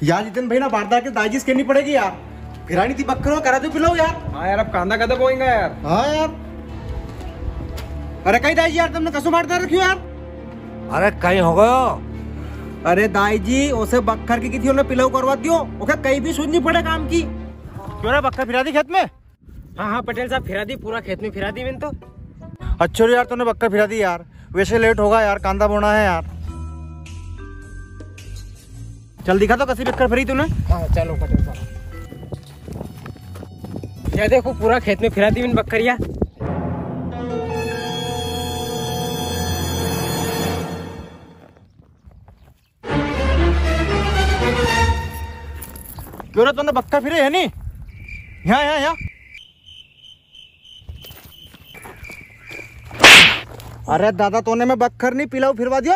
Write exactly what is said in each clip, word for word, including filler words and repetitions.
यार जितन भाई ना, बाटदार के दाजी से केनी पड़ेगी यार, फिरानी थी बक्करो, करा दो पिलाव यार। हाँ यार, अब कांदा कदे बोएंगा यार? हाँ यार। अरे कई दाजी यार, तमने कसो बाटदार रखियो यार? अरे कई हो गयो? अरे दाई जी, उसे बक्खर की किथी उन्हें पिलाव करवा दियो, ओके कई भी सुननी पड़े काम की। क्यों रे, बक्खर फिरा दी खेत में? हाँ, हाँ, पटेल साहब, फिरा दी, पूरा खेत में फिरा दी मैंने तो। अच्छो रे यार, तूने बक्खर फिरा दी यार, वैसे लेट होगा यार, कांदा बोना है यार। चल दिखा तो, कसी बक्खर फिरी तूने? हाँ, चलो पटेल साहब। या देखो, पूरा खेत में फिरा दी मैंने बक्खरिया। क्यों रे, तूने बक्खर फिरे है नी? यहाँ, यहाँ, यहाँ। अरे दादा, तूने मैं बक्खर नी, पिलाव फिरवा दियो।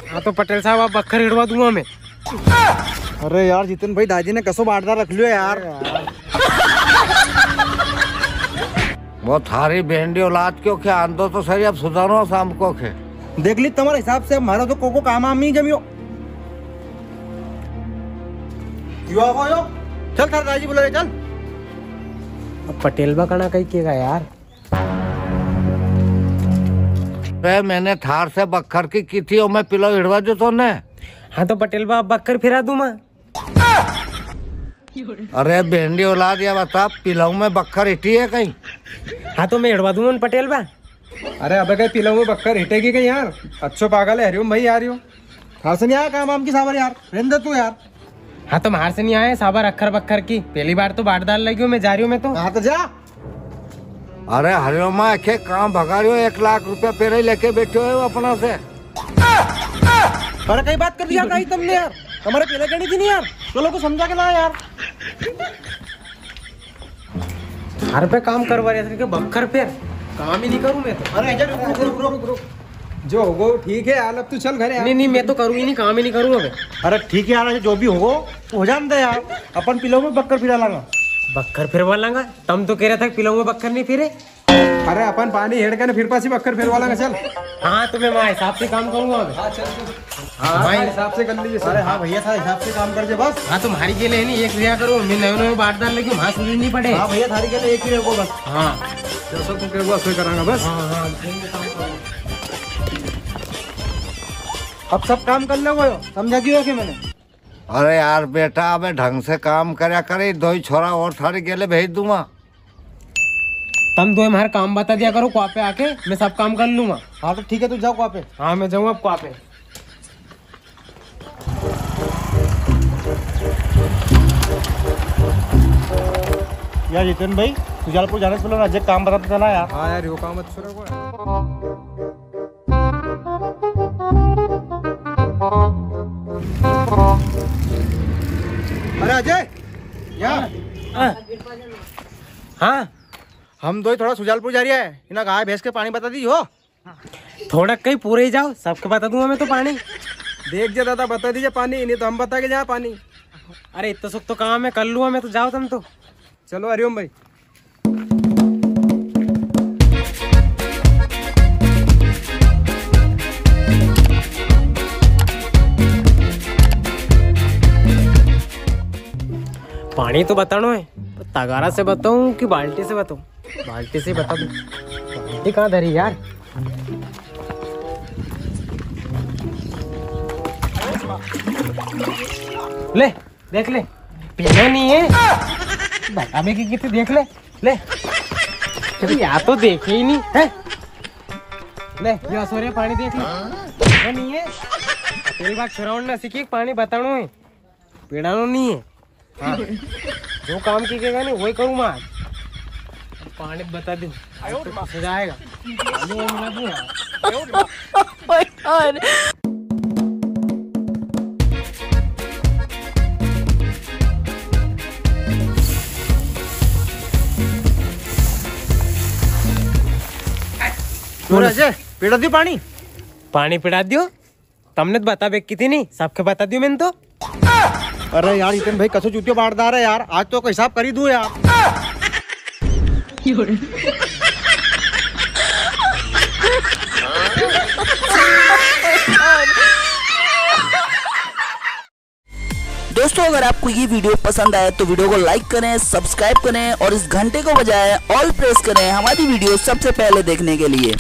हाँ तो पटेल साहब, अब बक्खर हिड़वा दूंगा मैं। अरे यार जितन भाई, दाजी ने कसो बाटदार रख लियो यार। वो थारी भेंडी औलाद क्यों खे, आंदो तो सही, अब सुधारो शाम को खे। देख ली, तमारे हिसाब से म्हारो तो कोको काम आम नी जमियो। युवा को यो, चल थारे दाजी बुला ले, चल। अब पटेल बा कणा कई केगा यार। बे, मैंने थार से बक्खर की की थी, और मैं पिलाव हिड़वा जो तोने। हाँ तो पटेल बा, अब बक्खर फिरा दूं मैं। अरे भेंडी औलाद, या बता, पिलाव में बक्खर हिटी है कई? हाँ तो मैं हिड़वा दूं मैं पटेल बा। अरे अबे, कई पिलाव में बक्खर हिटेगी कई यार? अच्छो पागल है हरिओम भाई यार यो। थार से नी आया काम आम की साबर यार, रेंदे तू यार। हाँ तो म्हार से नी आया साबर अक्खर बक्खर की, पेली बार तो बाटदार लग्यो, मैं जा रियो मैं तो। हाँ तो जा। अरे हरिओम, आखे काम भगा रियो, एक लाख रुपया पेला ही लेके बैठो है वो अपना से। अरे कई बात कर दिया कई तमने यार, तमारे पेला केनी थी नी यार, चलो को समझा के ला यार। घर पे काम करवा रिया था कि बक्खर पे काम ही नी करूं मैं तो। अरे अजय, रुक, रुक, रुक, रुक, रुक। जो होगो ठीक है यार, अब तू चल घरे यार। नी, नी, मैं तो करूं ही नी, काम ही नी करूं अब। अरे ठीक है यार, जो भी होगो, हो जान दे यार, अपन पिलाव में बक्खर फिरा लांगा। बक्खर फिरवा लांगा? तम तो के रिया था कि पिलाव में बक्खर नी फिरे। अरे अपन पानी हेड़ के ना फिर पाछी बक्खर फिरवा लांगा, चल। हाँ, तो मैं म्हारा हिसाब से काम करूंगा अब। हाँ, चल तू। हाँ, भाई। हिसाब से कर लीजे सब। अरे हाँ भैया, थारा हिसाब से काम कर दे बस। हाँ, तो म्हारी गेले है नी, एक रिया करो, मैं नयो नयो बाटदार लग्यो, म्हारा सुनी नी पड़े। हाँ भैया, थारी गेले एक ही रेगो बस। हाँ। जैसा तू केगो, असो ही करांगा बस। हाँ, हाँ, ठीक है, काम करो। अब सब काम कर लो, समझा दियो कि मैंने। अरे यार बेटा, अबे ढंग से काम करया करे, दो ही छोरा और थारे गेले भेज दूंगा। तम दो म्हारे काम बता दिया करो, कुआ पे आके मैं सब काम कर लूंगा। हाँ तो ठीक है, तू जाओ कुआ पे। हाँ, मैं जाऊंगा अब कुआ पे। यार जितेन भाई, सुजालपुर जाने से पहले ना, अजय काम बताते थे ना यार। हाँ यार, यो काम अच्छा रहा। अरे अजय, यहाँ। हाँ। हम दो ही थोड़ा सुजालपुर जा रिया है, इना गाय भैंस के पानी बता दी हो। थोड़ा कई पूरे ही जाओ, सबके बता दूंगा मैं तो पानी। देख जे दादा, बता दीजे पानी, नी तो हम बता के जा पानी। अरे इतना सुख तो काम है, कर लूंगा मैं तो, जाओ तम तो। चलो हरिओम भाई। पानी तो बतानो है, तगारा से बताऊं कि बाल्टी से बताऊं? बाल्टी से बता दूं। बाल्टी कहाँ धरी यार? ले, देख ले, पीनो नी है। बता मैं की कितनी, देख ले, ले। अरे या तो देखे ही नी है। ले, यो सोरे पानी देख ले, पीनो नी है। तेरी बात सुनावण ना सीखी, पानी बतानो है, पीनानो नी है। हाँ। जो काम की केगा नी, वही करूँ मैं आज। पानी बता दूँ। आयो रे माँ। सजा आएगा। पानी वो मिला दूँ यार। आयो रे माँ। Oh my God। बोल। अजय, पिड़ा दियो पानी। पानी पिड़ा दियो। तमने तो बता बेकी थी नी, सबके बता दियो मैंने तो। अरे यार, जितेन भाई कसो चूतियो बाटदार है यार, आज तो ओको हिसाब करी दूं यार। दोस्तों, अगर आपको ये video पसंद आए तो video को like करें, subscribe करें और इस घंटे को बजाएं, all press करें हमारी video सबसे पहले देखने के लिए।